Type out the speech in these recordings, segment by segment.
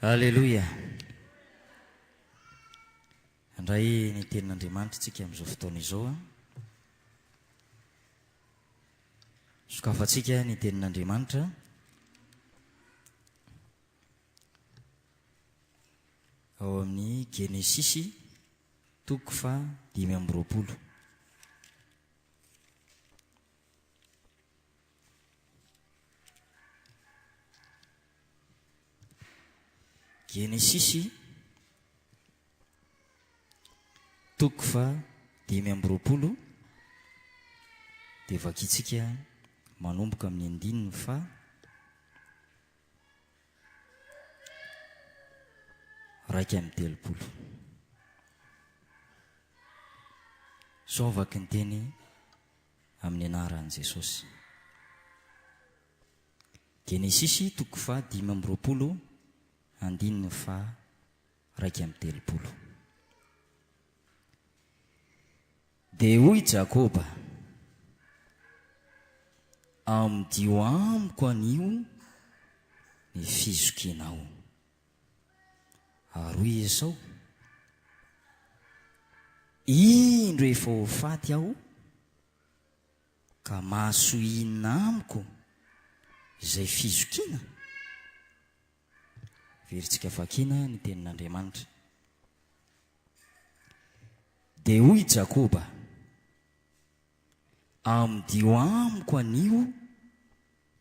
Aleloia! Handray ny tenin'Andriamanitra isika amin'izao fotoana izao. Sokafantsika ny tenin'Andriamanitra. Ao amin'ny Genesisy toko faha 25. Genesisy toko faha 25 dia vakintsika manomboka amin'ny andininy faha 31. Izao vaky ny teny amin'ny anaran'i Jesosy. Genesisy toko faha 25 andininy faha 31. Dia hoy Jakoba, Amidio amiko anio ny fizokianao. Ary hoy Esao, Indro efa ho faty aho, ka mahasoa inona amiko izay fizokiana? Averintsika vakiana ny tenin'Andriamanitra. Dia hoy Jakoba, Amidio amiko anio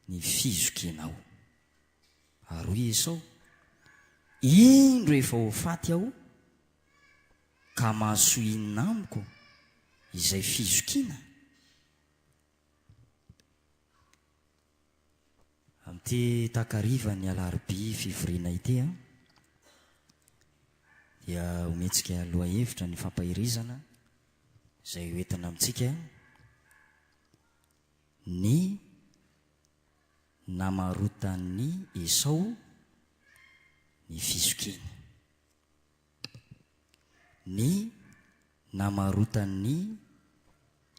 ny fizokianao. Ary hoy Esao, Indro efa ho faty aho, ka mahasoa inona amiko izay fizokiana? Amin'ity takarivan'ny alarobia fivoriana ity dia omentsika lohahevitra ny fampaherezana izay hoentina amintsika ny namarotan'i Esao ny fizokiany. Ny namarotan'i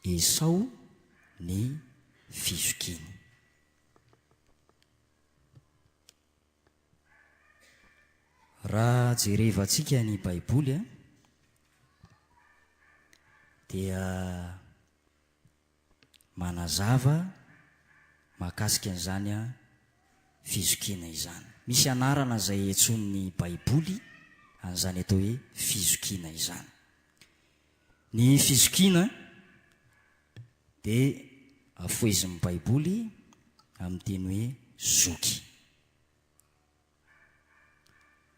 Esao ny fizokiany. Raha jerevantsika ny Baiboly dia manazava mahakasika an'izany fizokiana izany. Misy anarana izay antsoin'ny Baiboly an'izany atao hoe fizokiana izany. Ny fizokiana dia afohezin'ny Baiboly amin'ny teny hoe zoky.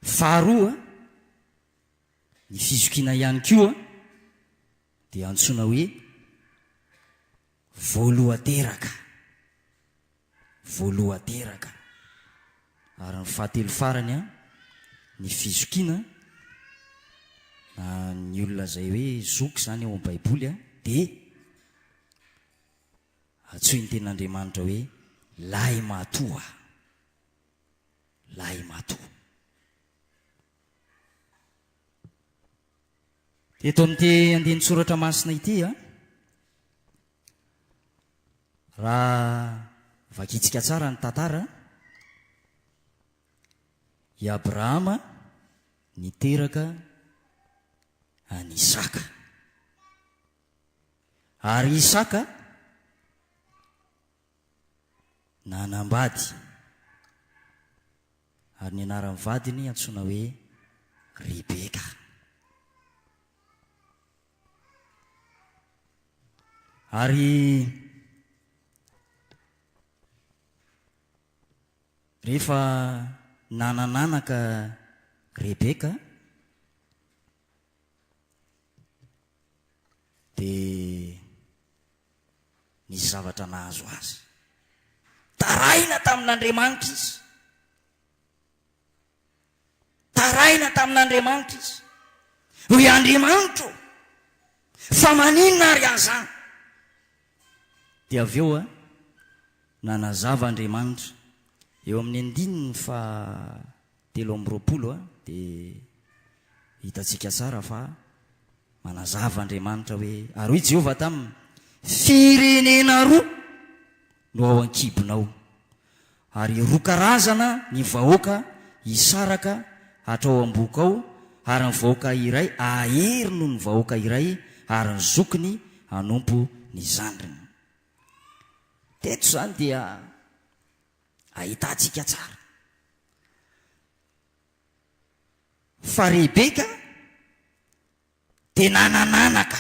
Faharoa, ny fizokiana ihany koa dia antsoina hoe voalohan-teraka, voalohan-teraka. Ary ny fahatelo farany an, ny fizokiana na ny olona izay hoe zoky izany ao amin'ny Baiboly an, dia antsoin'ny tenin'Andriamanitra hoe lahimatoa, lahimatoa. Eto amin'ity andinin-tsoratra masina ity, raha vakintsika tsara ny tantara, i Abrahama niteraka an'i Isaka. Ary Isaka nanambady. Ary ny anaran'ny vadiny antsoina hoe Rebeka. Ary rehefa nanan'anaka Rebeka, dia nisy zavatra nahazo azy. Taraina tamin'Andriamanitra izy. Taraina tamin'Andriamanitra izy. Hoy Andriamanitro, fa maninona ary aho izany? Dia avy eo, nanazava Andriamanitra. Eo amin'ny andininy faha 23 dia hitantsika tsara fa Manazava Andriamanitra hoe, Ary hoy Jehovah taminy, Firenena roa no ao an-kibonao, ary roa karazana ny vahoaka hisaraka. hatrao am-bohoka ao, ary ny vahoaka iray hahery noho ny vahoaka iray, ary ny zokiny hanompo ny zandriny. Teto izany dia ahitantsika tsara fa Rebeka dia nanan'anaka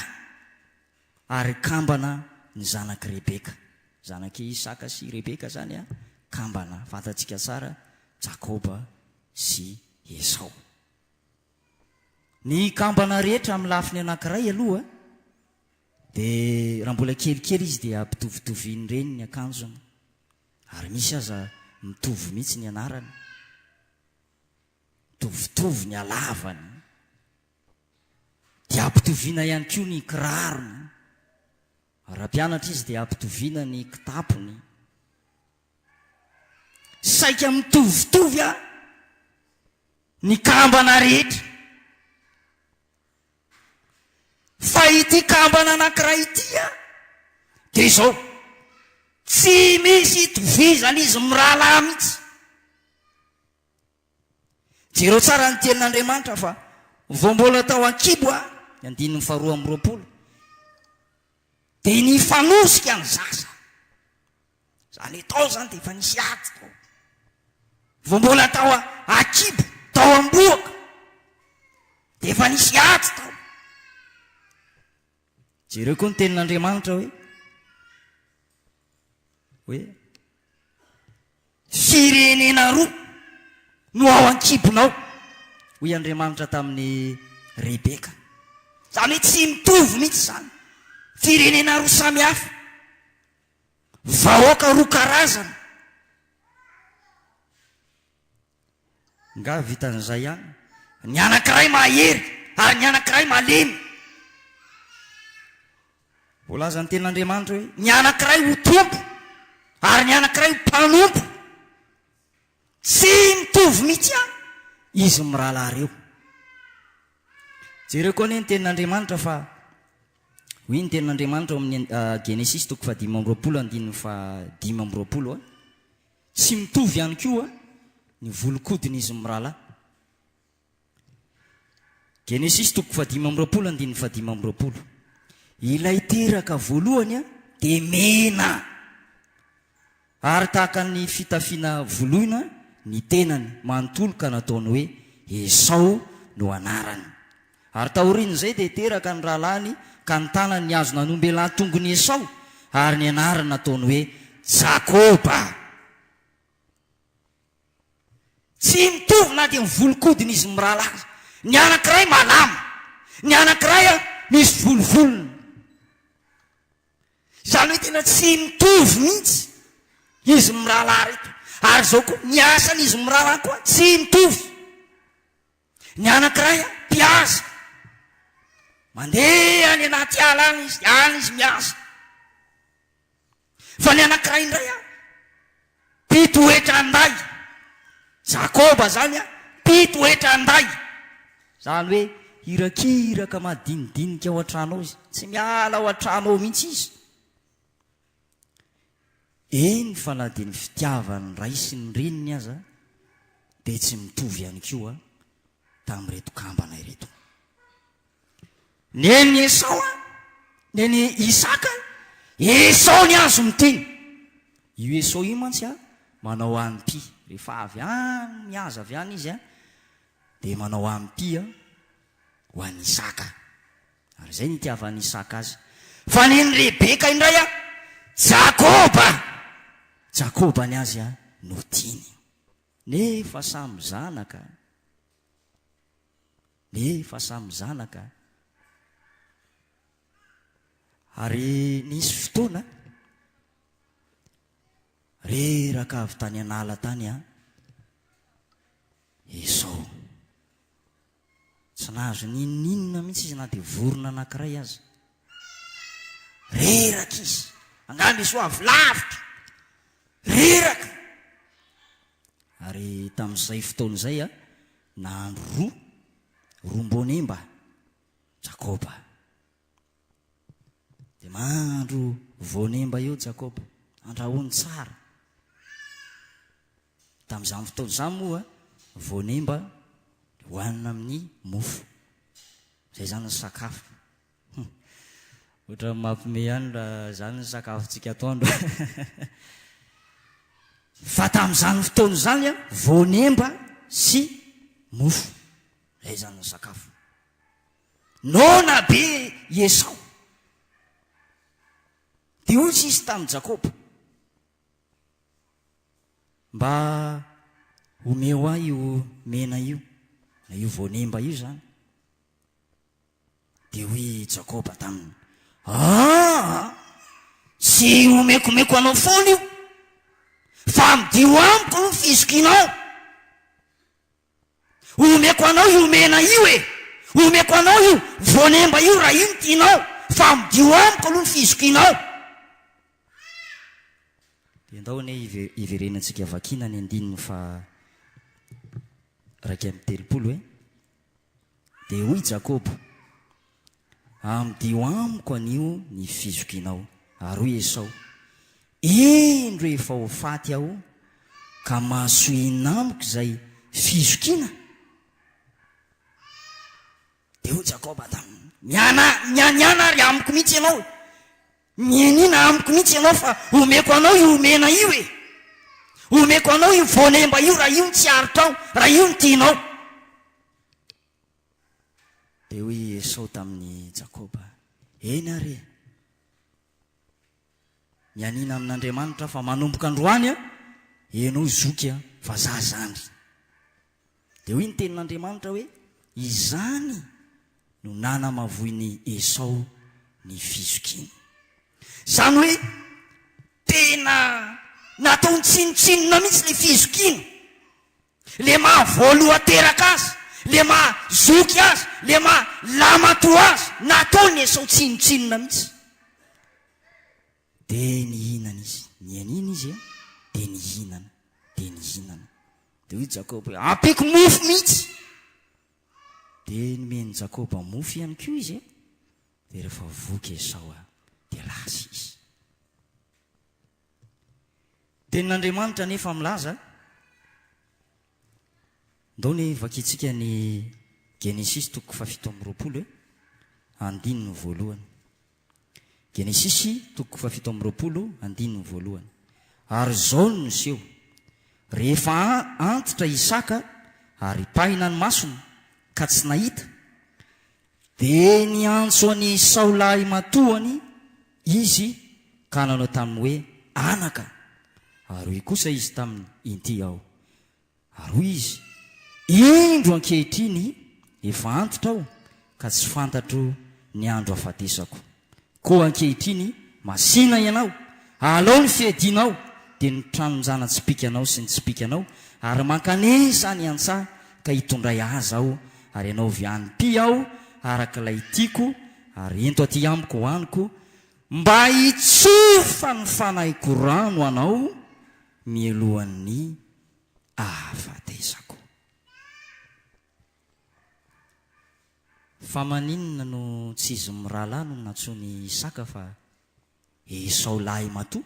ary kambana ny zanak'i Rebeka. Zanak'i Isaka sy Rebeka izany kambana, fantatsika tsara, Jakoba sy Esao. Ny kambana rehetra amin'ny lafiny anankiray aloha dia raha mbola kelikely izy dia ampitovitoviny ireny ny akanjony ary misy aza mitovy mihitsy ny anarany, mitovitovy ny halavany. Dia ampitoviana ihany koa ny kirarony. Raha mpianatra izy dia ampitoviana ny kitapony. Saika mitovitovy a ny kambana rehetra. Fa ity kambana anankiray ity a dia izao, tsy misy itovizana izy mirahalahy mihitsy. Jereo tsara ny tenin'Andriamanitra fa vao mbola tao an-kibo a, ny andininy faharoa amby 20, dia nifanosika ny zaza. Izany hoe tao izany dia efa nisy ady tao. Vao mbola tao an-kibo, tao am-bohoka, dia efa nisy ady tao. Jereo koa ny tenin'Andriamanitra hoe, hoe Firenena roa no ao an-kibonao, hoy Andriamanitra tamin'i Rebeka. Izany hoe tsy mitovy mihitsy izany. Firenena roa samy hafa. Vahoaka roa karazana. Nga vitan'izay ihany? Ny anankiray mahery ary ny anankiray malemy. Voalazan'ny tenin'Andriamanitra hoe ny anankiray ho tompo ary ny anankiray ho mpanompo. Tsy mitovy mihitsy an izy mirahalahy ireo. Jereo koa anie ny tenin'Andriamanitra fa hoy ny tenin'Andriamanitra ao amin'ny Genesisy toko faha-25 andininy faha-25 a. Tsy mitovy ihany koa ny volon-kodin'izy mirahalahy. Genesisy toko faha-25 andininy faha-25. Ilay teraka voalohany dia mena, ary tahaka ny fitafiana voloina ny tenany manontolo ka nataony hoe Esao no anarany. Ary taorian'izay dia teraka ny rahalahiny ka ny tanany nihazona ny ombelahy-tongon'i Esao, ary ny anarany nataony hoe Jakoba. Tsy mitovy na dia ny volon-kodin'izy mirahalahy aza. Ny anankiray malama, ny anankiray misy volovolony. Izany hoe tena tsy mitovy mihitsy izy mirahalahy ireto. Ary izao koa, ny asan'izy mirahalahy koa tsy mitovy. Ny anankiray mpihaza. Mandeha any anaty ala any izy, any izy mihaza. Fa ny anankiray indray an, mpitoetra an-day. Jakoba zany an, mpitoetra an-day. Zany hoe hirakiraka madinidinika ao an-trano ao izy. Tsy miala ao an-trano ao mihitsy izy. Eny fa na dia ny fitiavan'ny ray sy ny reniny aza dia tsy mitovy ihany koa tamin'ireto kambana ireto. Nen'i Esao, nen'i Isaka, Esao ny azo no tiany. Io Esao io mantsy manao hanim-py. Rehefa avy any mihaza avy any izy dia manao hanim-py ho an'i Isaka. Ary izay no itiavan'i Isaka azy. Fa nen'i Rebeka indray an, Jakoba! Jakoba ny azy no tiany. Nefa samy zanaka. Nefa samy zanaka. Ary nisy fotoana, reraka avy tany an'ala tany an, Esao. Tsy nahazo n'inon'inona mihitsy izy na dia vorona anankiray aza. Reraka izy. Angamba izy ho avy lavitra. Reraka. Ary tamin'izay fotoana izay, nahandro ro, romboanemba, Jakoba. Dia mahandro voanemba eo Jakoba. Andrahoiny tsara. Tamin'izany fotoana izany moa, voanemba. Hohanina amin'ny mofo. Izay izany ny sakafo. Hum. Ohatran'ny mampime ihany raha izany ny sakafontsika atoandro. Fa tamin'izany fotoana izany, voanemba sy mofo. Izay izany ny sakafo. Noana be i Esao. Dia hoy izy tamin'i Jakoba, Mba omeo ahy io mena io, na io voanemba io izany. Dia hoy i Jakoba taminy, Aa! Tsy omekomeko anao foana io, fa amidio amiko aloha ny fizokianao. Omeko anao io mena io e! Omeko anao io voanemba io raha io no tianao, fa amidio amiko aloha ny fizokianao. Dia ndao anie hiverenantsika vakiana ny andininy faha 31 e! Dia hoy Jakoba, Amidio amiko anio ny fizokianao. Ary hoy Esao, Indro efa ho faty aho, ka mahasoa inona amiko izay fizokiana? Dia hoy Jakoba taminy, Miana, mianiana ary amiko mihitsy ianao, mianiana amiko mihitsy ianao fa omeko anao io omena io e! Omeko anao io voanemba io raha io no tsy aritrao, raha io no tianao. Dia hoy i Esao tamin'i Jakoba, Eny àry e! Mianiana amin'Andriamanitra aho fa manomboka androany ianao zoky fa za zandry. Dia hoy ny tenin'Andriamanitra hoe, Izany no nanamavoin'i Esao ny fizokiany. Izany hoe tena nataony tsinontsinona mihitsy ilay fizokiana. Le maha voalohan-teraka azy, le maha zoky azy, le maha lamatoa azy, nataony Esao tsinontsinona mihitsy. Dia nihinana izy, nianiana izy e, dia nihinana, dia nihinana. Dia hoy Jakoba hoe, ampiako mofo mihitsy. Dia nomen'i Jakoba mofo ihany koa izy e. Dia rehefa voky Esao dia lasa izy. Tenin'Andriamanitra anefa milaza, ndao ny vakintsika ny Genesisy toko fahafito amby roapolo e, andininy voalohany. Genesisy toko fahafito amby roapolo andininy voalohany. Ary izao no niseho, rehefa antitra Isaka ary pahina ny masony ka tsy nahita, Dia niantso an'i Esao lahimatoany izy ka nanao taminy hoe, Anaka! Ary hoy kosa izy taminy, Inty aho. Ary hoy izy, Indro ankehitriny efa antitra aho ka tsy fantatro ny andro hafatesako. Koa ankehitriny masìna ianao, alao ny fiadianao, dia ny tranon-jana-tsipìkanao sy ny tsipìkanao, ary mankanesa any an-tsaha, ka hitondray azy aho, ary anaovy hanim-py aho araka ilay tiako, ary ento aty amiko hohaniko, mba hitsofan'ny fanahiko rano anao mialohan'ny ahafatesako. Fa maninona no tsy izy mirahalahy no nantsoin'i Isaka fa Esao lahimatoa?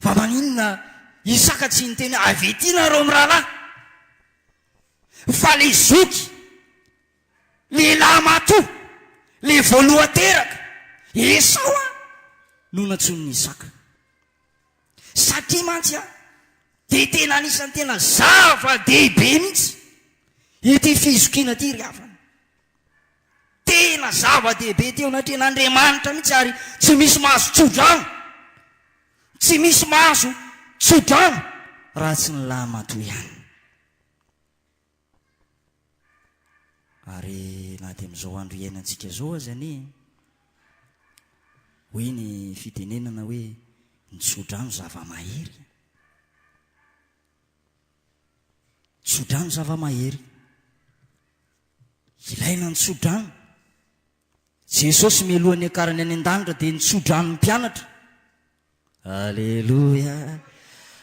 Fa maninona Isaka tsy niteny hoe avy ety nareo mirahalahy? Fa le zoky, le lahimatoa, le voalohan-teraka, Esao an, no nantsoin'i Isaka. Satria mantsy an, dia tena anisan'ny tena zava-dehibe mihitsy ity fizokiana ity ry havana. Tena zava-dehibe ity eo anatrehan'Andriamanitra mihitsy ary tsy misy mahazo tso-drano. Tsy misy mahazo tso-drano raha tsy ny lahimatoa ihany. Ary na dia amin'izao andro iainantsika izao aza anie, hoy ny fitenenana hoe ny tsodrano zava-mahery. Tsodrano zava-mahery. Ilaina ny tsodrano. Jesosy mialohan'ny niakarany any an-danitra dia nitsodrano ny mpianatra. Aleloia!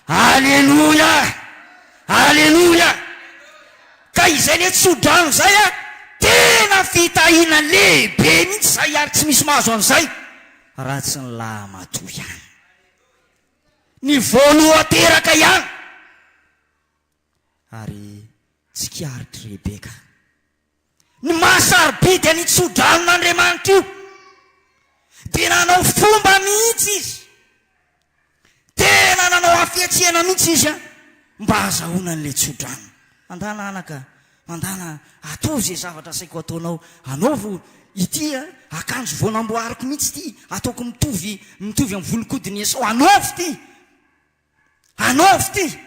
Aleloia! Aleloia! Ka izay le tsodrano izay a, tena fitahiana lehibe mihitsy izay ary tsy misy mahazo an'izay raha tsy ny lahimatoa ihany. Ny voalohan-teraka ihany. Ary tsikaritr'i Rebeka. Ny maha sarobidy an'io tso-dranon'Andriamanitra io, dia nanao fomba mihitsy izy. Tena nanao hafetsena mihitsy izy mba hahazahoana an'ilay tso-drano. Mandàna anaka, mandàna ataovy izay zavatra asaiko ataonao, anaovy ity akanjo vao namboariko mihitsy ity, ataoko mitovy mitovy amin'ny volon-kodin'i Esao, anaovy ity. Anaovy ity!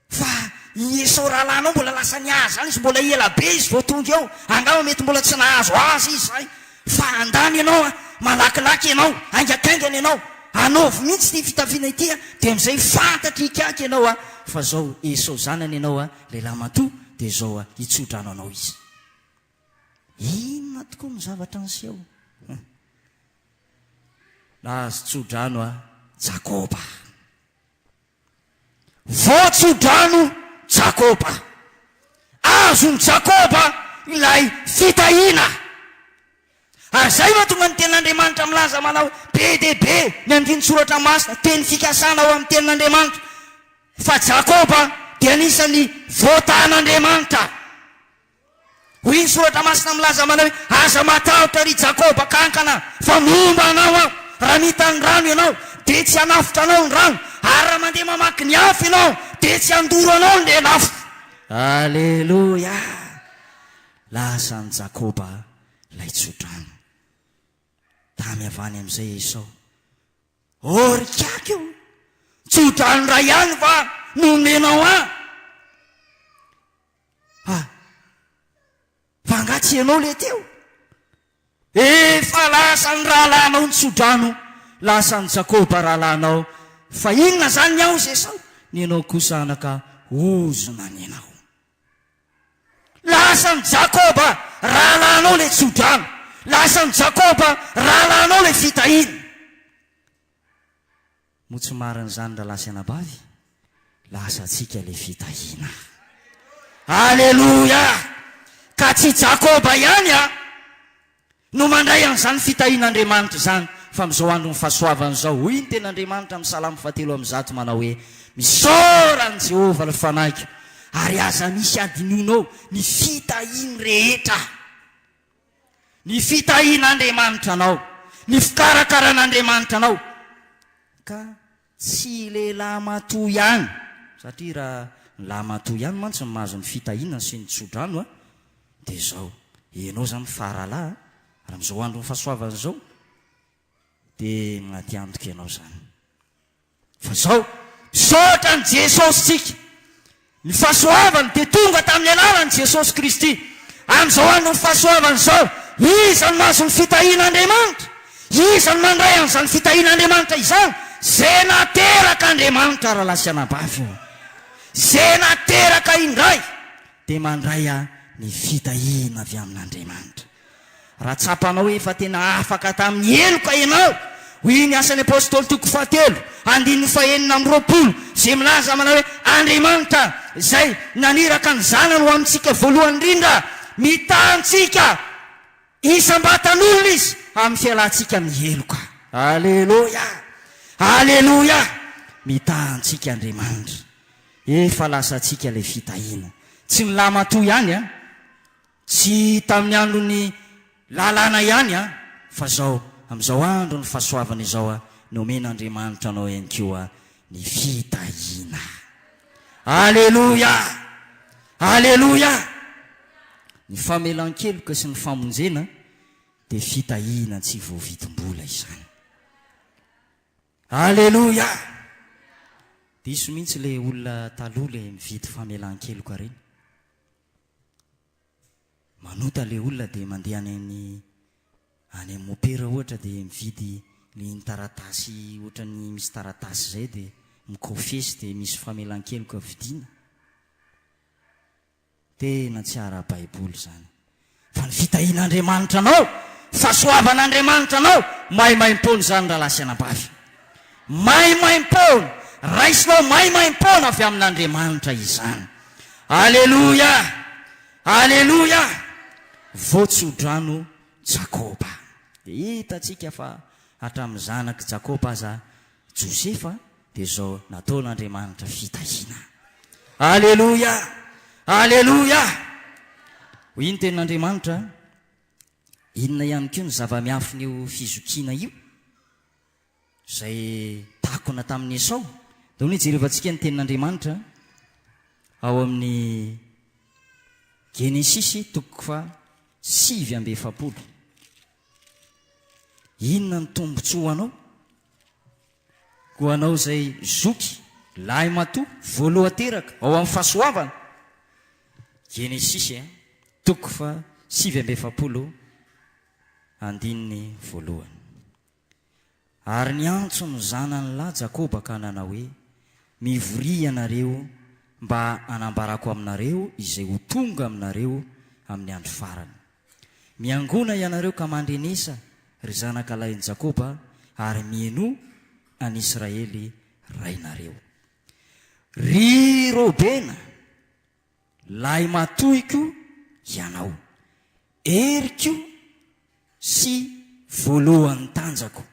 Fa i Esao rahalahinao mbola lasa nihaza any izy, mbola ela be izy vao tonga eo, angamba mety mbola tsy nahazo azy izy izay, fa handany ianao an, malakilaky ianao, haingakaingana ianao, anaovy mihitsy ity fitafiana ity an, dia amin'izay fantatr'i Ikaky ianao an, fa izao Esao zanany ianao an, lehilahy matoa, dia izao an, hitso-drano anao izy. Inona tokoa no zavatra niseho? Nahazo tso-drano a Jakoba. Voatso-drano Jakoba. Azon'i Jakoba ilay fitahiana. Ary izay no tonga ny tenin'Andriamanitra milaza manao be dia be ny andinin-tsoratra masina, teny fikasana ao amin'ny tenin'Andriamanitra, fa Jakoba dia anisan'ny voatahan'Andriamanitra. Hoy ny Soratra Masina milaza manao hoe, Aza matahotra, ry Jakoba kankana, fa momba anao aho. Raha mita ny rano ianao, dia tsy hanafotra anao ny rano, ary raha mandeha mamaky ny afo ianao, dia tsy handoro anao ny lelafo. Aleloia! Lasa an'i Jakoba ilay tsodrano. Tamy avy any amin'izay Esao. Ô ry kiaka io! Tsodrano iray ihany va no omenao ahy? Ah! Fa angaha tsy ianao le teo? Efa lasan'ny rahalahinao ny tsodrano, lasan'i Jakoba rahalahinao, fa inona izany ny aozy Esao? Ny anao kosa anaka ozona ny anao. Lasan'i Jakoba rahalahinao le tsodrano, lasan'i Jakoba rahalahinao le fitahiana. Moa tsy marina izany rahalahy sy anabavy? Lasa antsika ilay fitahiana. Aleloia! Ka tsy Jakoba ihany a no mandray an'izany fitahian'Andriamanitra izany, fa amin'izao andron'ny fahasoavana izao, hoy ny Tenin'Andriamanitra amin'ny Salamo fahatelo ambizato manao hoe, Misaora an'i Jehovah ry fanahiko, ary aza misy adinonao ny fitahiany rehetra. Ny fitahian'Andriamanitra anao, ny fikarakaran'Andriamanitra anao, ka tsy lehilahy matoa ihany, satria raha ny lahy matoa ihany mantsy no mahazo ny fitahiana sy ny tsodrano a, dia izao, ianao izany faralahy a, ary amin'izao andron'ny fahasoavana izao, dia maty antoka ianao izany. Fa zao, misaotra an'i Jesosy tsika. Ny fahasoavany dia tonga tamin'ny alalan'i Jesosy Kristy. Amin'izao andron'ny fahasoavana izao, iza no mahazo ny fitahian'Andriamanitra? Iza no mandray an'izany fitahian'Andriamanitra izany? Ze naterak'Andriamanitra rahalahy sy anabavy ô. Ze nateraka indray dia mandray ny fitahiana avy amin'Andriamanitra. Raha tsapanao hoe efa tena afaka tamin'ny heloka ianao, hoy ny Asan'ny Apostoly toko fahatelo, andininy fahenina amby 20, izay milaza manao hoe, Andriamanitra izay naniraka ny Zanany ho amintsika voalohany indrindra, mitaha antsika isam-batan'olona Izy amin'ny fialantsika amin'ny heloka. Aleloia! Aleloia! Mitaha antsika Andriamanitra. Efa lasantsika ilay fitahiana. Tsy ny lahimatoa ihany an! Tsy tamin'ny andron'ny lalàna ihany an, fa zao, amin'izao andron'ny fahasoavana izao an, nomen'Andriamanitra anao ihany koa ny fitahiana. Aleloia! Aleloia! Ny famelan-keloka sy ny famonjena dia fitahiana tsy voavidim-bola izany. Aleloia! Diso mihitsy ilay olona taloha ilay mividy famelan-keloka ireny. Manota le olona dia mandeha any amin'ny any amin'ny mopera ohatra dia mividy le iny taratasy ohatran'ny misy taratasy izay dia mikofesy dia misy famelan-keloka vidiana. Tena tsy ara-baiboly izany. Fa ny fitahian'Andriamanitra anao, fahasoavan'Andriamanitra anao, maimaimpoana izany rahalahy sy anabavy. Maimaimpoana, raisinao maimaimpoana avy amin'Andriamanitra izany. Aleloia! Aleloia! Voatsodrano Jakoba. Dia hitantsika fa hatramin'ny zanak'i Jakoba aza Josefa dia izao nataon'Andriamanitra fitahiana. Aleloia! Aleloia! Hoy ny tenin'Andriamanitra, Inona ihany koa ny zava-miafin'io fizokiana io, izay takona tamin'i Esao? Ndao anie jerevantsika ny tenin'Andriamanitra ao amin'ny Genesisy toko faha 49. Inona ny tombontsoa ho anao? Koa anao izay zoky, lahimatoa, voalohan-teraka ao amin'ny fahasoavana. Genesisy toko faha 49 andininy voalohany. Ary niantso ny zanany lahy Jakoba ka nanao hoe, Mivoria ianareo mba hanambarako aminareo izay ho tonga aminareo amin'ny andro farany. Miangona ianareo ka mandrenesa, ry zanaka lahin'i Jakoba, ary mihenoa an'i Israely rainareo. Ry Robena, lahimatoiko ianao, heriko sy voalohan'ny tanjako,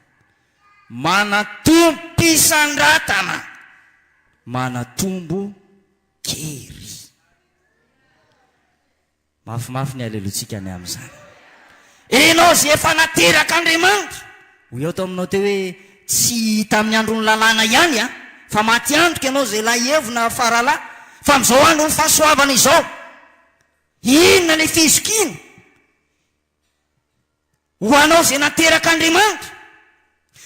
manatombo-pisandratana, manatombo kery. Mafimafy ny alelotsika ny amin'izany. Enao izay efa naterak'Andriamanitra. Hoy aho taminao teo hoe tsy tamin'ny andron'ny lalàna ihany an, fa maty antoka ianao izay lahy evo na faralahy, fa amin'izao andron'ny fahasoavana izao, inona ilay fizokiana? Ho anao izay naterak'Andriamanitra,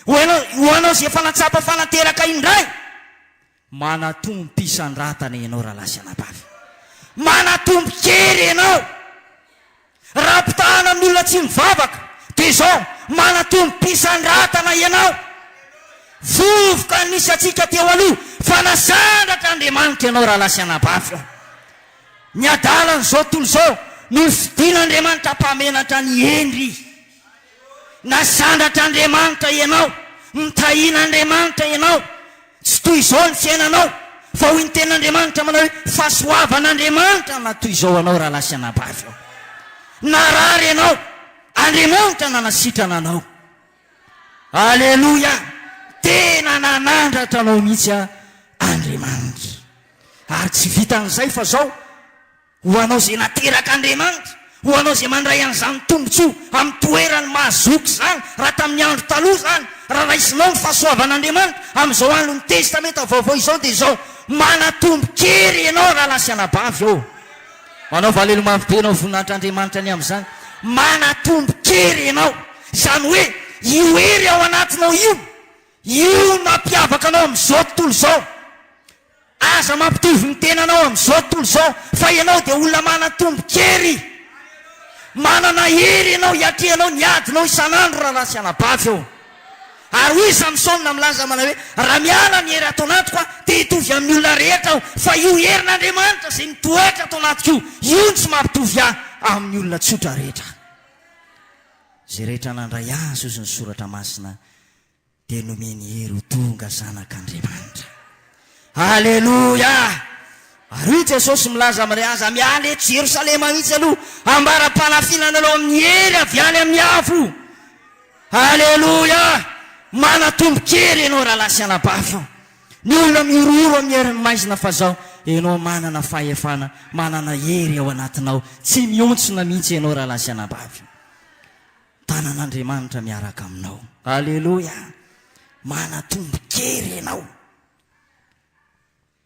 ho anao, ho anao izay efa natsapa fa nateraka indray, manatombo-pisandratana ianao rahalahy sy anabavy. Manatombo-kery ianao. Raha ampitahana amin'ny olona tsy mivavaka, dia izao, manatombo-pisandratana ianao. Vovoka nisy antsika teo aloha, fa nasandratra Andriamanitra ianao rahalahy sy anabavy. Ny adalan'izao tontolo izao no fidin'Andriamanitra mpamenatra ny hendry. Nasandratr'Andriamanitra ianao, notahian'Andriamanitra ianao. Tsy toy izao ny fiainanao, fa hoy ny tenin'Andriamanitra manao hoe, Fahasoavan'Andriamanitra na toy izao anao rahalahy sy anabavy ô. Narary ianao, Andriamanitra nanasitrana anao. Aleloia! Tena nanandratra anao mihitsy Andriamanitra. Ary tsy vitan'izay fa zao, ho anao izay naterak'Andriamanitra, ho anao izay mandray an'izany tombontsoa amin'ny toerany maha zoky izany, raha tamin'ny andro taloha izany, raha raisinao ny fahasoavan'Andriamanitra, amin'izao andron'ny Testamenta Vaovao izao dia izao, manatombo-kery ianao rahalahy sy anabavy ô. Manao valelo mafy be ianao voninahitr'Andriamanitra ny amin'izany. Manatombo-kery ianao. Izany hoe, io hery ao anatinao io, io no mampiavaka anao amin'izao tontolo izao. Aza mampitovy ny tenanao amin'izao tontolo izao, fa ianao dia olona manan-tombon-kery. Manana hery ianao hiatrehanao ny adinao isan'andro rahalahy sy anabavy ô. Ary hoy i Samsona milaza manao hoe, Raha miala ny hery ato anatiko aho, dia hitovy amin'ny olona rehetra aho, fa io herin'Andriamanitra izay mitoetra ato anatiko io, io no tsy mampitovy ahy amin'ny olona tsotra rehetra. Izay rehetra nandray azy, hozy ny Soratra Masina, dia nomeny hery ho tonga zanak'Andriamanitra. Aleloia! Ary hoy Jesosy milaza aminay, Aza miala eto Jerosalema mihitsy aloha, ambara-panafinana anao amin'ny hery avy any amin'ny avo. Aleloia! Manatombo-kery ianao rahalahy sy anabavy ô. Ny olona mihorohoro amin'ny herin'ny maizina fa zao ianao manana fahefana, manana hery ao anatinao, tsy mihontsona mihitsy ianao rahalahy sy anabavy. Tanan'Andriamanitra miaraka aminao. Aleloia! Manatombo-kery ianao.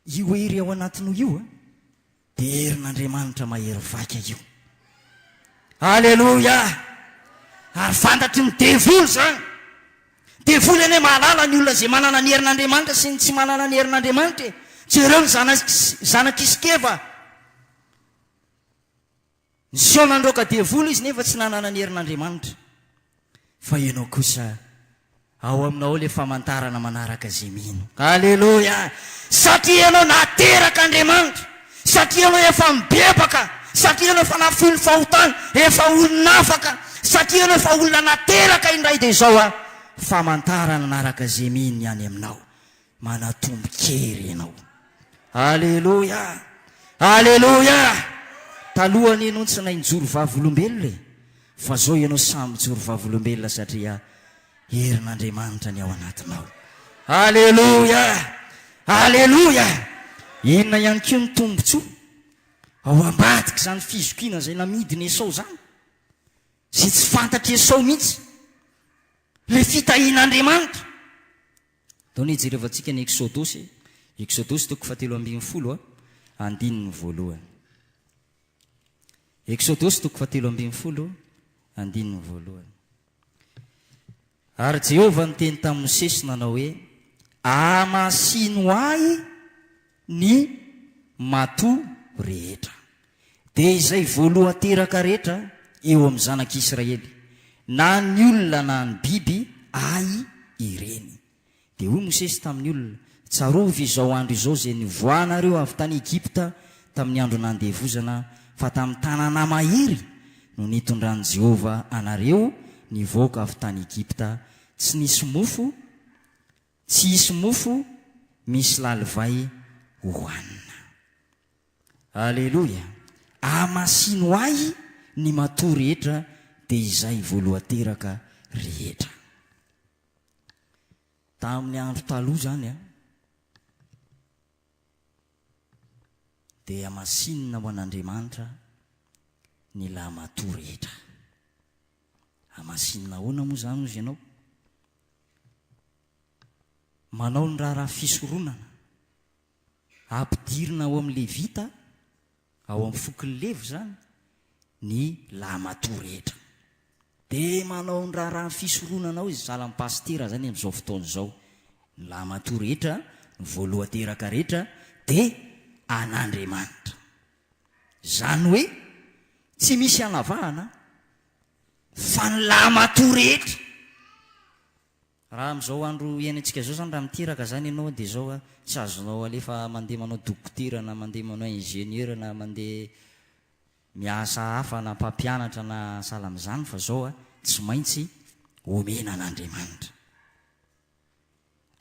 Io hery ao anatinao io dia herin'Andriamanitra mahery vaika io. Aleloia! Ary fantatry ny devoly izany. Devoly anie mahalala ny olona izay manana ny herin'Andriamanitra sy ny tsy manana ny herin'Andriamanitra e. Jereo ny zanak'Isikeva. Niseho nandroaka devoly izy nefa tsy nanana ny herin'Andriamanitra. Fa ianao kosa, ao aminao ao ilay famantarana manaraka izay mino. Aleloia! Satria ianao nateraka Andriamanitra, satria ianao efa mibebaka, satria ianao efa nafoy ny fahotana, efa olon'afaka, satria ianao efa olona nateraka indray dia izao a, famantarana manaraka izay mino ny any aminao. Manatombo-kery ianao. Aleloia! Aleloia! Taloha anie ianao tsy nahay nijoro vavolombelona e! Fa zao ianao samy mijoro vavolombelona satria herin'Andriamanitra ny ao anatinao. Aleloia! Aleloia! Inona ihany koa ny tombontsoa ao ambadik'izany fizokiana izay namidin'i Esao izany, izay tsy fantatr'i Esao mihitsy, ilay fitahian'Andriamanitra. Ndao anie hijerevantsika ny Eksodosy e. Eksodosy toko fahatelo ambin'ny folo a, andininy voalohany. Eksodosy toko fahatelo ambin'ny folo, andininy voalohany. Ary Jehovah niteny tamin'i Mosesy nanao hoe, Amasino ahy ny matoa rehetra, dia izay voalohan-teraka rehetra eo amin'ny zanak'Israely, na ny olona na ny biby, ahy ireny. Dia hoy Mosesy tamin'ny olona, Tsarovy izao andro izao izay nivoahanareo avy tany Egypta tamin'ny andro nandevozana, fa tamin'ny tanana mahery no nitondran'i Jehovah anareo nivoaka avy tany Egypta, tsy nisy mofo, tsy hisy mofo misy lalivay hohanina. Aleloia! Amasino ahy ny matoa rehetra, dia izay voalohan-teraka rehetra. Tamin'ny andro taloha izany an, dia hamasinina ho an'Andriamanitra ny lahimatoa rehetra. Hamasinina ahoana moa izany hozy ianao? Manao ny raharaha fisoronana, ampidirina ao amin'ny Levita, Ao amin'ny fokon'i Levy izany ny lahimatoa rehetra. Dia manao ny raharahan'ny fisoronana ao izy, sahala amin'ny pasitera izany amin'izao fotoana izao. Ny lahimatoa rehetra, ny voalohan-teraka rehetra dia an'Andriamanitra. Izany hoe tsy misy anavahana fa ny lahimatoa rehetra. Raha amin'izao andro iainantsika izao izany raha miteraka izany ianao dia izao a, tsy azonao alefa mandeha manao dokotera na mandeha manao ingénieur na mandeha miasa hafa na mpampianatra na sahala amin'izany fa izao a, tsy maintsy omena an'Andriamanitra.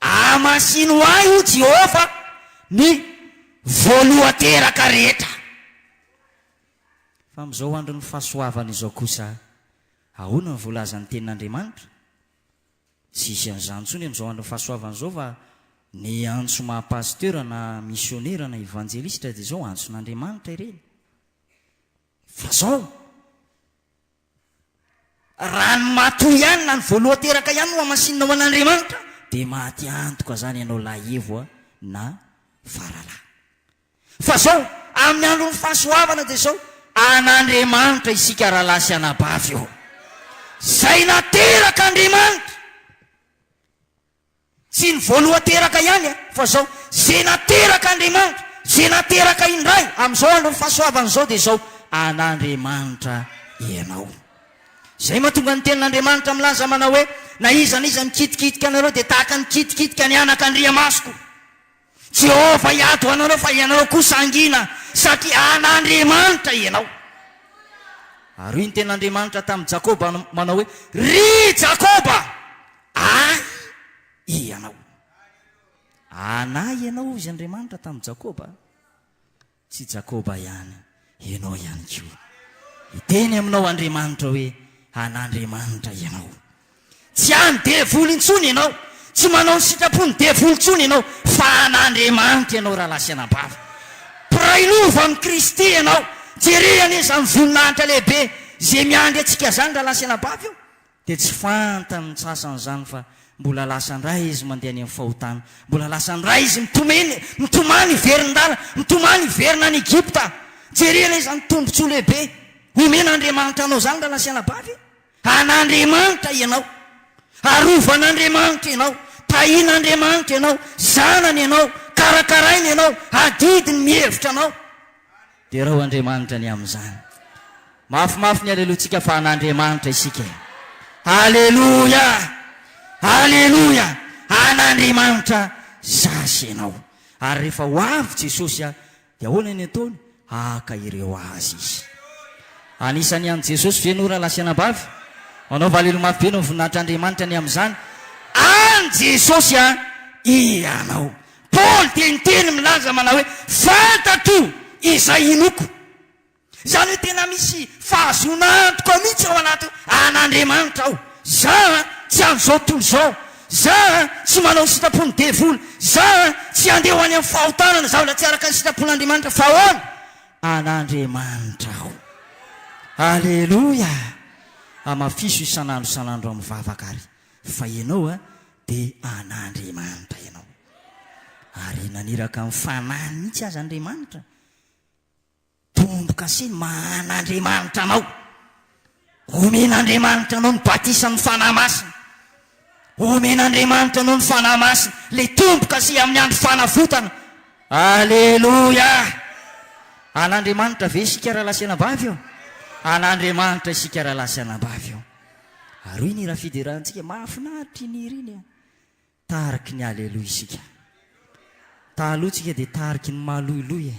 Amasino ahy hoy Jehovah ny voalohan-teraka rehetra. Fa amin'izao andron'ny fahasoavana izao kosa ahoana no voalazan'ny tenin'Andriamanitra? Tsy hisy an'izany intsony amin'izao andron'ny fahasoavana izao fa ny antso maha pasteur na misionera na evanjelistra dia izao antson'Andriamanitra ireny. Fa izao, raha ny matoa ihany na ny voalohan-teraka ihany no hamasinina ho an'Andriamanitra dia maty antoka izany ianao lahy evo na faralahy. Fa zao, amin'ny andron'ny fahasoavana dia zao, an'Andriamanitra isika rahalahy sy anabavy ô. Zay naterak'Andriamanitra. Tsy ny voalohan-teraka ihany a, fa zao, ze naterak'Andriamanitra, ze nateraka indray, amin'izao andron'ny fahasoavana izao dia zao, an'Andriamanitra ianao. Zay mahatonga ny tenin'Andriamanitra milaza manao hoe, na iza na iza mikitikitika anareo dia tahaka ny kitikitika ny anak'Andriamasoko. Jehovah hiady ho anareo fa ianareo kosa hangina, satria an'Andriamanitra ianao. Ary hoy ny tenin'Andriamanitra tamin'i Jakoba manao hoe, Ry Jakoba, ahy ianao. An'ahy ianao, hoy izy Andriamanitra tamin'i Jakoba. Tsy Jakoba ihany, ianao ihany koa. Hiteny aminao Andriamanitra hoe, An'Andriamanitra ianao. Tsy an'ny devoly intsony ianao. Tsy manao ny sitrapon'ny devoly intsony ianao, fa an'Andriamanitra ianao, rahalahy sy anabavy. Mpiray lova amin'i Kristy ianao. Jereo anie izany voninahitra lehibe izay miandry antsika izany, rahalahy sy anabavy o. Dia tsy fantany ny sasany izany fa mbola lasa indray izy mandeha any amin'ny fahotana, mbola lasa indray izy mitomeny, mitomany hiverin-dala, mitomany hiverina any Egypta. Jerena izany tombontsoa lehibe omen'Andriamanitra anao izany rahalahy sy anabavy. An'Andriamanitra ianao. Arovan'Andriamanitra ianao. Tahian'Andriamanitra ianao. Zanany ianao. Karakarainy ianao. Adidiny mihevitra anao. Derao Andriamanitra ny amin'izany. Mafimafy ny alelotsika fa an'Andriamanitra isika e. Aleloia! Aleloia! An'Andriamanitra za sy ianao. Ary rehefa ho avy Jesosy a, dia ahoana ny ataony? Haka ireo azy Izy. Anisan'ny an'i Jesosy ve ianao rahalahy sy anabavy? Manaova alelo mafy be noho ny voninahitr'Andriamanitra ny amin'izany. An'i Jesosy a ianao. Paoly dia niteny milaza manao hoe, Fantatro izay inoako. Izany hoe tena misy fahazoana antoka mihitsy ao anaty hoe an'Andriamanitra aho. Za tsy an'izao tontolo izao. Za tsy manao ny sitrapon'ny devoly. Za tsy handeha ho any amin'ny fahotana na zavatra tsy araka ny sitrapon'Andriamanitra. Fa ahoana? An'Andriamanitra aho. Aleloia! Hamafiso isan'andro isan'andro amin'ny vavaka àry fa ianao dia an'Andriamanitra ianao. Ary naniraka ny Fanahiny mihitsy aza Andriamanitra. Tombo-kase ny maha an'Andriamanitra anao. Omen'Andriamanitra anao ny batisan'ny Fanahy Masina. Omen'Andriamanitra anao ny Fanahy Masina, ilay tombo-kase amin'ny andro fanavotana. Aleloia! An'Andriamanitra ve isika rahalahy sy anabavy ô? An'Andriamanitra isika rahalahy sy anabavy ô. Ary hoy ny hira fiderantsika, mahafinaritra iny hira iny a. Tariky ny Aleloia isika. Taloha tsika dia tariky ny maloiloy e.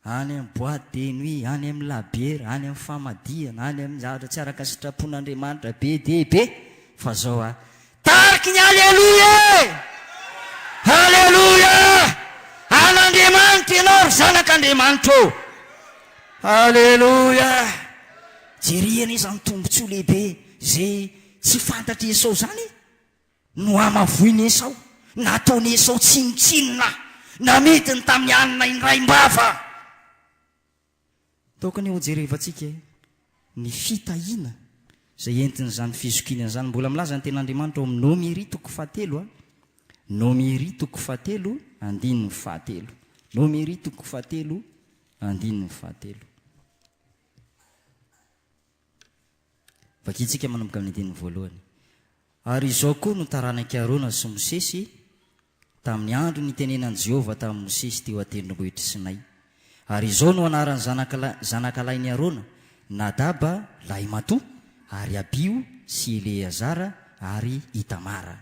Any amin'ny boite de nuit, any amin'ny labiera, any amin'ny famadihana, any amin'ny zavatra tsy araka ny sitrapon'Andriamanitra be dia be. Fa zao a, tariky ny Aleloia e! Aleloia! An'Andriamanitra ianao ry zanak'Andriamanitra ô! Aleloia! Jereo anie izany tombontsoa lehibe izay tsy fantatr'i Esao izany e! Nohamavoin'i Esao, nataon'i Esao tsinontsinona, namidiny tamin'ny hanina indraim-bava. Tokony hojerevantsika ny fitahiana izay entin'izany fizokiana izany. Mbola milaza ny Tenin'Andriamanitra ao amin'ny Nomery toko fahatelo, Nomery toko fahatelo, andininy fahatelo. Nomery toko fahatelo, andininy fahatelo. Vakintsika manomboka amin'ny andininy voalohany. Ary izao koa no taranak'i Arona sy Mosesy, tamin'ny andro nitenenan'i Jehovah tamin'i Mosesy teo an-tendrombohitr'i Sinay. Ary izao no anaran'ny zanakalahy zanakalahin'i Arona, Nadaba, lahimatoa, ary Abiho sy Eleazara ary Itamara.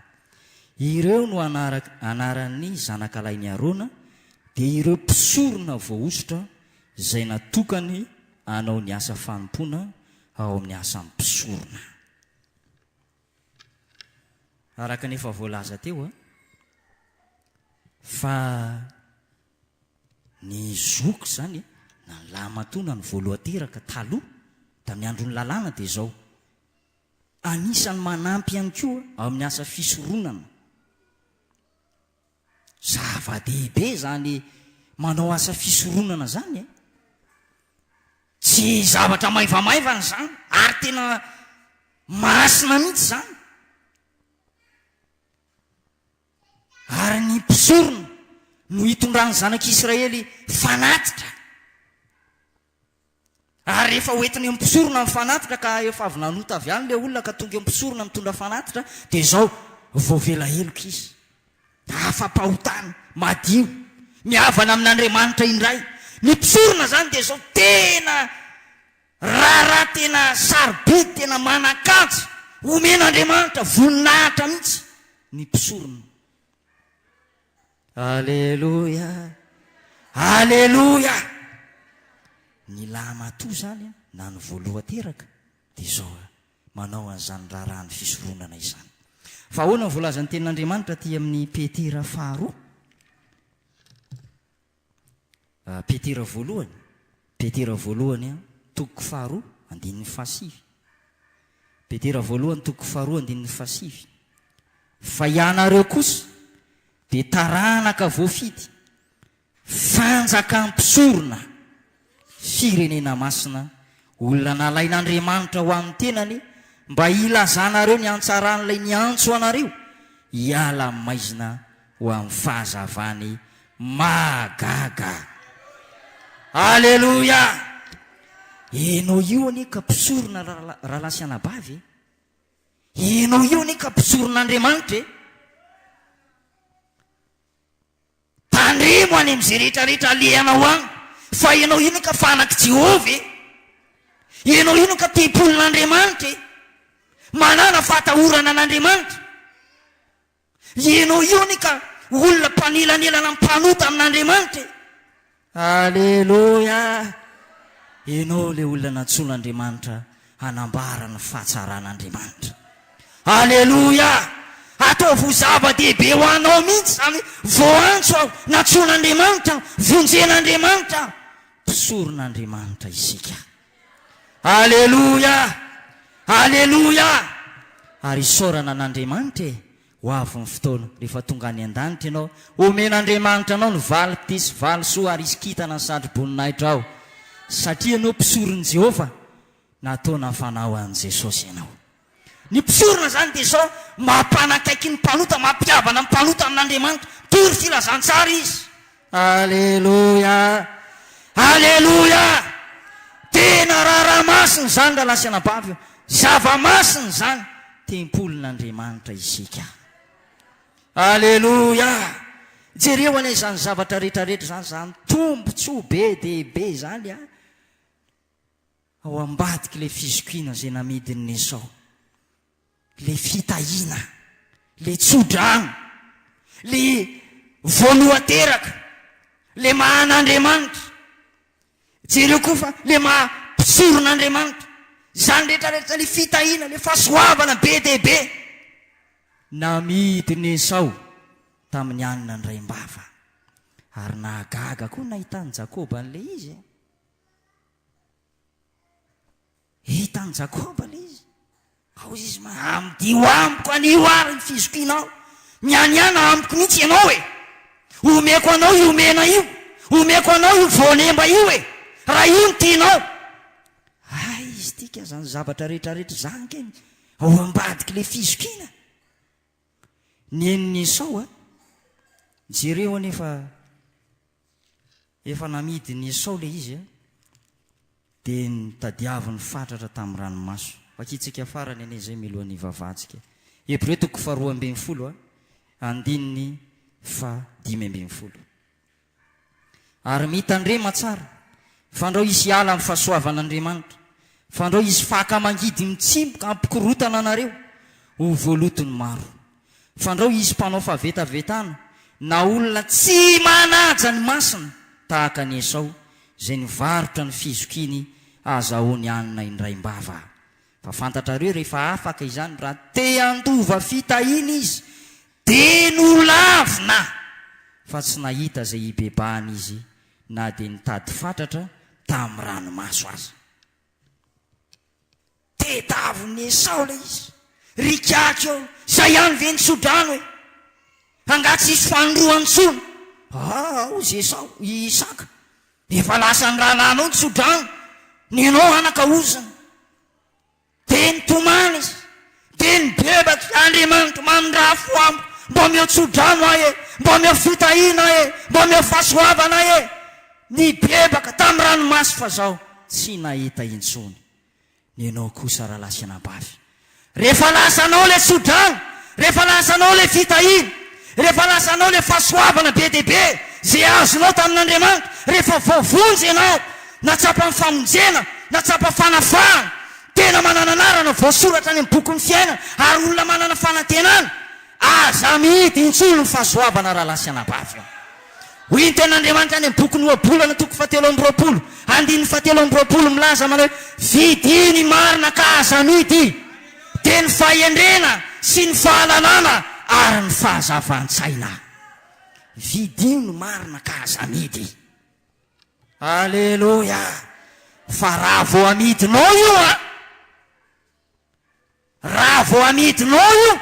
Ireo no anara anaran'ny zanakalahin'i Arona, dia ireo mpisorona voahosotra izay natokany hanao ny asa fanompoana ao amin'ny asan'ny mpisorona. Araka ny efa voalaza teo fa ny zoky izany na ny lahimatoa na ny voalohan-teraka taloha tamin'ny andron'ny lalàna dia izao, anisan'ny manampy ihany koa ao amin'ny asa fisoronana. Zava-dehibe izany manao asa fisoronana izany e! Tsy zavatra maivamaivana izany ary tena masina mihitsy izany. Ary ny mpisorona no hitondran'ny zanak'Israely fanatitra. Ary rehefa hoentina eo amin'ny mpisorona ny fanatitra ka efa avy nanota avy any ilay olona ka tonga eo amin'ny mpisorona mitondra fanatitra dia izao, voavela heloka izy. Afa-pahotana, madio, mihavana amin'Andriamanitra indray. Ny mpisorona izany dia izao tena raharaha tena sarobidy, tena manan-kaja, omen'Andriamanitra voninahitra mihitsy ny mpisorona. Aleloia! Aleloia! Ny lahimatoa izany na ny voalohan-teraka dia izao manao an'izany raharahan'ny fisoronana izany. Fa ahoana ny voalazan'ny tenin'Andriamanitra aty amin'ny Petera faharoa? Petera voalohany, Petera voalohany toko faharoa andininy fahasivy. Petera voalohany toko faharoa andininy fahasivy. Fa ianareo kosa dia taranaka voafidy, fanjakam-pisorona, firenena masina, olona nalain'Andriamanitra ho an'ny tenany, mba hilazanareo ny hantsaran'ilay niantso anareo hiala amin'ny maizina ho amin'ny fahazavany mahagaga. Aleloia! Enao io anie ka mpisorona rahalahy sy anabavy e! Enao io anie ka mpisoron'Andriamanitra e! Tandremo any amin'izay rehetra rehetra alehanao any, fa ianao io anie ka fanak'i Jehovah e! Ianao io anie ka tempolin'Andriamanitra e! Manàna fahatahorana an'Andriamanitra. Ianao io anie ka olona mpanelanelana mpanota amin'Andriamanitra e! Aleloia! Ianao ilay olona nantsoin'Andriamanitra hanambara ny fahatsaran'Andriamanitra. Aleloia! Ataovy ho zava-dehibe ho anao mihitsy izany hoe voaantso aho, nantsoin'Andriamanitra aho, vonjen'Andriamanitra aho. Mpisoron'Andriamanitra isika. Aleloia! Aleloia! Ary isaorana an'Andriamanitra e! Ho avy ny fotoana, rehefa tonga any an-danitra ianao, homen'Andriamanitra anao ny valim-pitia sy valisoa ary hisy kintana ny satroboninahitra ao, satria ianao mpisoron'i Jehovah, nataona fanao an'i Jesosy ianao. Ny mpisorona izany dia izao, mampanakaiky ny mpanota, mampihavana ny mpanota amin'Andriamanitra, mitory filazantsara izy. Aleloia! Aleloia! Tena raharaha masina izany rahalahy sy anabavy ô! Zava-masina izany! Tempolin'Andriamanitra isika. Aleloia! Jereo anie izany zavatra rehetrarehetra izany, izany tombontsoa be dia be izany a! Ao ambadik'ilay fizokiana izay namidin'i Esao. Le fitahiana, le tso-drano, le voalohan-teraka, le maha an'Andriamanitra. Jereo koa fa le maha mpisoron'Andriamanitra. Izany rehetra rehetra le fitahiana, le fahasoavana be dia be. Namidin'i Esao tamin'ny hanina andraimbava. Ary nahagaga koa nahitan'i Jakoba an'ilay izy e. Hitan'i Jakoba ilay izy. Ao izy ma, amidio amiko anio ary ny fizokianao. Mianiana amiko mihitsy ianao e. Omeko anao io mena io. Omeko anao io voanemba io e. Raha io no tianao. Hay izy ity ka izany zavatra rehetrarehetra izany ange ao ambadik'ilay fizokiana. Ny henon'i Esao a. Jereo anefa Efa namidin'i Esao ilay izy, dia notadiaviny fatratra tamin'ny ranomaso. Vakintsika farany anie izay mialohan'ny hivavahantsika. Hebreo toko faharoa ambinifolo, andininy fahadimy ambinifolo. Ary mitandrema tsara, fandrao hisy hiala amin'ny fahasoavan'Andriamanitra, fandrao hisy faka mangidy mitsimoka hampikorotana anareo, ho voaloton'ny maro. Fandrao hisy mpanao fahavetavetana na olona tsy manaja ny masina tahaka an'i Esao izay nivarotra ny fizokiany hahazahoany hanina indraim-bava. Fa fantatrareo rehefa afaka izany raha te handova fitahiana izy dia nolavina fa tsy nahita izay hibebahana izy na dia nitady fatratra tamin'ny ranomaso aza. Tedavon'i Esao ilay izy. Ry kiaky ô, izay ihany ve ny tsodrano e? Angaha tsy hisy fanindroany intsony? Ah, hozy Esao, i Isaka, efa lasan'ny rahalahinao ny tsodrano, ny anao anaka ozona. Dia nitomany izy, dia nibebaka, Andriamanitra, mamindrafo amiko, mba omeo tsodrano aho e, mba omeo fitahiana aho e, mba omeo fahasoavana aho e. Nibebaka tamin'ny ranomaso fa zao tsy nahita intsony. Nenao kosa rahalahy sy anabavy. Rehefa lasanao le tsodrano, rehefa lasanao le fitahiana, rehefa lasanao le fahasoavana be dia be ze azonao tamin'Andriamanitra, rehefa voavonjy ianao, natsapa ny famonjena, natsapa fanafahana, tena manana anarana voasoratra any amin'ny bokin'ny fiainana ary olona manana fanantenana, Aza amidy intsony ny fahasoavana rahalahy sy anabavy ô. Hoy ny tenin'Andriamanitra any amin'ny bokin'ny Ohabolana toko fahatelo amby roapolo, andininy fahatelo amby roapolo milaza manao hoe, Vidio ny marina ka aza amidy, dia ny fahendrena sy ny fahalalana ary ny fahazavan-tsaina. Vidio ny marina ka aza amidy. Aleloia! Fa raha vao amidinao io an! Raha vao amidinao io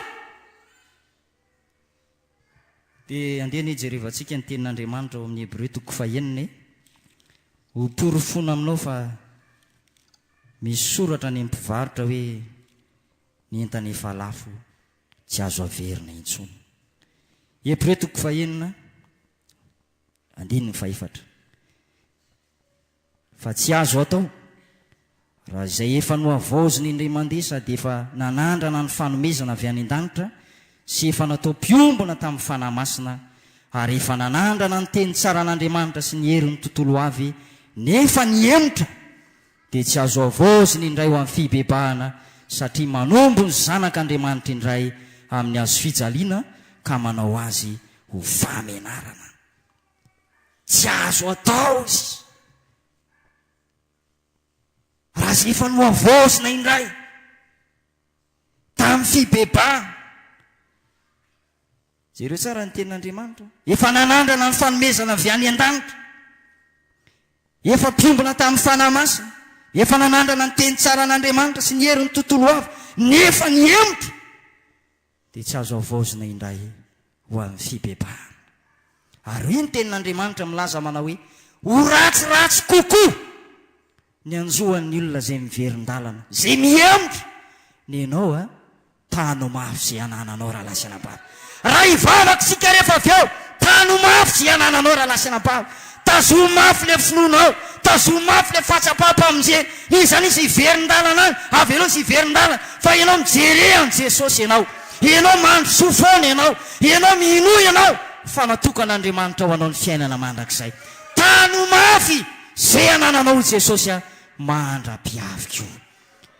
dia andeha anie hijerevantsika ny tenin'Andriamanitra ao amin'ny Hebreo toko fahenina e. Ho porofoina aminao fa misy soratra any amin'ny mpivarotra hoe ny entana efa lafo tsy azo averina intsony. Hebreo toko fahenina andininy fahefatra. Fa tsy azo atao, raha izay efa nohavaozina indray mandeha sady efa nanandrana ny fanomezana avy any an-danitra sy efa natao mpiombona tamin'ny Fanahy Masina ary efa nanandrana ny teny tsaran'Andriamanitra sy ny herin'ny tontolo ho avy nefa nihemotra dia tsy azo havaozina indray ho amin'ny fibebahana satria manombo ny Zanak'Andriamanitra indray amin'ny hazofijaliana ka manao azy ho fahamenarana. Tsy azo atao izy raha izay efa nohavaozina indray tamin'ny fibebahana. Jereo tsara ny tenin'Andriamanitra. Efa nanandrana ny fanomezana avy any an-danitra. Efa mpiombona tamin'ny Fanahy Masina. Efa nanandrana ny teny tsaran'Andriamanitra sy ny herin'ny tontolo avy. Nefa nihemotra. dia tsy azo havaozina indray ho amin'ny fibebahana. Ary hoy ny Tenin'Andriamanitra milaza manao hoe, Ho ratsiratsy kokoa ny hanjo an'ny olona izay miverin-dalana, izay mihemotra, ny anao a, tano mafy izay anananao rahalahy sy anabavy. Raha hivavaka isika rehefa avy eo, tano mafy izay anananao rahalahy sy anabavy. Tazomy mafy ilay finoanao, tazomy mafy ilay fahatsapam-pamonjena. Iza n'iza hiverin-dalana any, avelao izy hiverin-dalana, fa ianao mijere an'i Jesosy ianao. Ianao mandrosoa foana ianao, ianao minoa ianao fa natokan'Andriamanitra ho anao ny fiainana mandrakizay. Tano mafy izay anananao hoy Jesosy a, mandra-piaviko.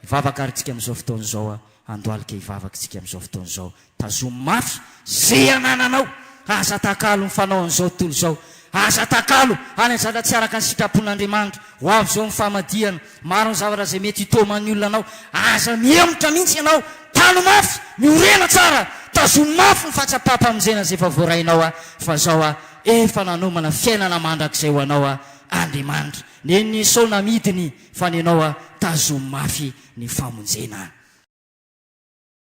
Hivavaka ary tsika amin'izao fotoana izao a, handohalika hivavaka tsika amin'izao fotoana izao. Tazomy mafy ze anananao, aza atakalo ny fanaon'izao tontolo izao, aza atakalo any zavatra tsy araka ny sitrapon'Andriamanitra, ho avy izao ny famadihana, maro ny zavatra izay mety hitoman'ny olona anao, aza mihemotra mihitsy ianao, tano mafy, miorena tsara, tazomy mafy ny fahatsapam-pamonjena izay efa voarainao a, fa zao a, efa nanomana fiainana mandrakizay ho anao a Andriamanitra, nen'ny Esao namidiny fa nenao a, tazomy mafy ny famonjena.